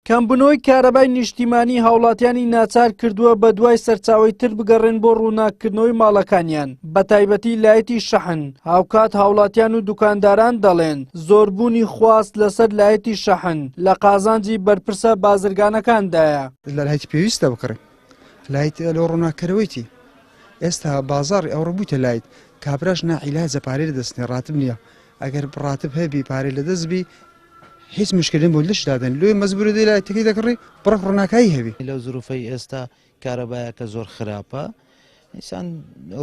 کەمبوونەوەی کارەبای نیشتیمانی هاوڵاتیانی ناچار کردووە بە دوای سەرچاوەی تر بگەڕێن بۆ ڕووناککردنەوەی ماڵەکانیان بەتایبەتی لایتی شەحن، هاوکات هاوڵاتیان و دوکانداران دەڵێن زۆربوونی خواست لەسەر لایتی شەحن لە قازانجی بەرپرسە بازرگانەکاندایە. لە لایت پێویستە بکڕین لایت لۆ ڕووناککەرەوەیتی ئێستا بازاڕی ئەوڕۆ بوویتە لایت کابراش ناعیلاجە پارەی لەدەست نیە ڕاتب نییە ئەگەر ڕاتب هەبی پارەی لەدەست بی هیچ مشکلێ بۆ لەش دادەن لۆی مەجبورە دێ لایتەکەی دەکڕی بڕەک ڕووناکایی هەبی. لەو زروفەی ئێستا کارەبایەکە زۆر خراپە ئینسان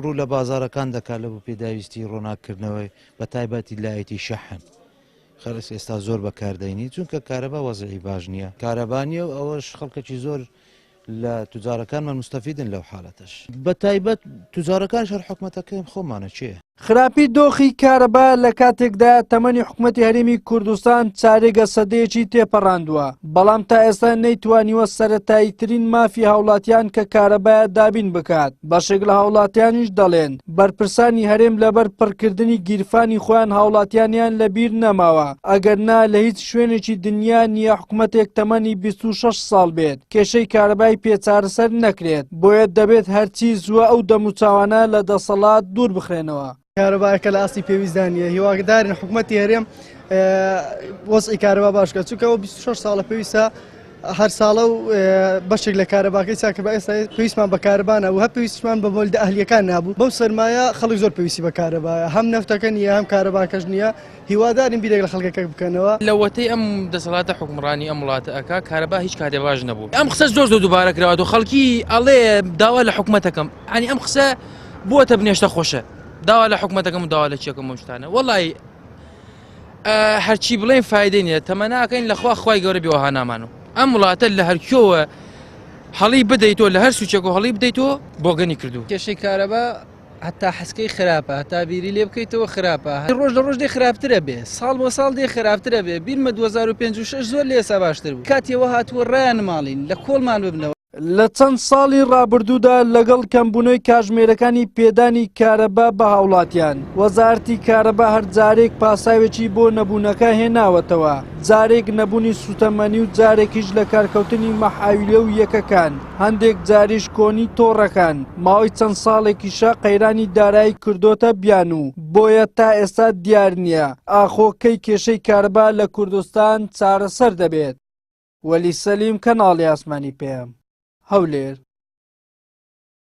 ڕوو لە بازارەکان دەکات لە بۆ پێداویستی ڕۆناکردنەوەی بە تایبەتی لایتی شەحن خەرس ئێستا زۆر بەکاردەینی چونکە کارەبا وەزعی باش نییە کارەبا نییە و ئەوەش خەڵکەکی زۆر لە توجارەکانمان موستەفیدن لەو حالەتەش بە تایبەت توجارەکانش هەر حکومەتەکەی خۆمانە کێ. خراپی دۆخی کارەبا لە کاتێکدایە تەمەنی حکومەتی هەرێمی کوردستان چارێگە سەدەیەکی تێپەڕاندووە، بەڵام تا ئێستا نەیتوانیوە سەرەتاییترین مافی هاوڵاتیان کە کارەبایە دابین بکات، بەشێک لە هاوڵاتیانیش دەڵێن، بەرپرسانی هەرێم لەبەر پڕکردنی گیرفانی خۆیان هاوڵاتیانیان لەبیر نەماوە، ئەگەر نا لە هیچ شوێنێکی دنیا نییە حکومەتێک تەمەنی 26 ساڵ بێت کێشەی کارەبای پێ چارەسەر نەکرێت، بۆیە دەبێت هەرچی زووە ئەو دەموچاوانە لە دەسەڵات دوور بخرێنەوە. کارەباکە لە ئاستی پێویستدا نییە، هیوادارین حکومەتی هەرێم وەزعی کارەبا باش بکات، چونکە ئەوە 26 ساڵە پێویستە هەر ساڵە و بەشێک لە کارەباکەی چاکە بە ئێستا پێویستمان بە کارەبا نەبوو هەر پێویستمان بە مۆلدە ئەهلیەکان نابوو بەو سەرمایە خەڵک زۆر پێویستی بە کارەبایە هەم نەفتەکە نییە هەم کارەباکەش نییە هیوادارین بیرێک لە خەڵکەکە بکەنەوە. لەوەتەی ئەم دەسەڵاتە حوکمڕانی ئەم وڵاتە ئەکا کارەبا هیچ کاتێ باش نەبوو ئەم قسە زۆر زۆر دووبارە کراوەتەوە خەڵکی ئەڵێ داوا لە حکومەتەکەم ئەنی ئەم قسە بووەتە بنێشتە خۆشە داوا لە حکومەتەکەم و داوا لە چیەکەم ئەم شتانە وەڵی هەرچی بڵێن فایدەی نییە تەمەناکەین لەخوا خوای گەورە بێ وەها نامان و ئەم وڵاتە لە هەرکیۆوە هەڵی بدەیتەوە لە هەر سوچێک و هەڵی بدەیتەوە بۆگەنی کردو. کێشەی کارەبا هەتا حەسکەی خراپە هەتا بیری لێ بکەیتەوە خراپە ڕۆژ لە ڕۆژ دێ خراپترە بێ ساڵ بۆ ساڵ دێ خراپترە بێ بیرمە 2005 و 6 زۆر لێ ئێستا باشتر بوو کاتیەوە هاتووە ڕایان ماڵین لە کۆڵمان ببنەوە. لە چەند ساڵی ڕابردوودا لەگەڵ کەمبوونەوەی کاژمێرەکانی پێدانی کارەبا بە هاوڵاتیان، وەزارەتی کارەبا هەر جارێک پاساوێکی بۆ نەبوونەکە هێناوەتەوە، جارێک نەبوونی سوتەمەنی و جارێکیش لەکارکەوتنی مەحاویلە و یەکەکان، هەندێک جاریش کۆنی تۆڕەکان، ماوەی چەند ساڵێکیشە قەیرانی دارایی کردۆتە بیانوو، بۆیە تا ئێستا دیار نییە ئاخۆ کەی کێشەی کارەبا لە کوردستان چارەسەر دەبێت. وەلی سەلیم، کەناڵی ئاسمانی پەیام، هەولێر.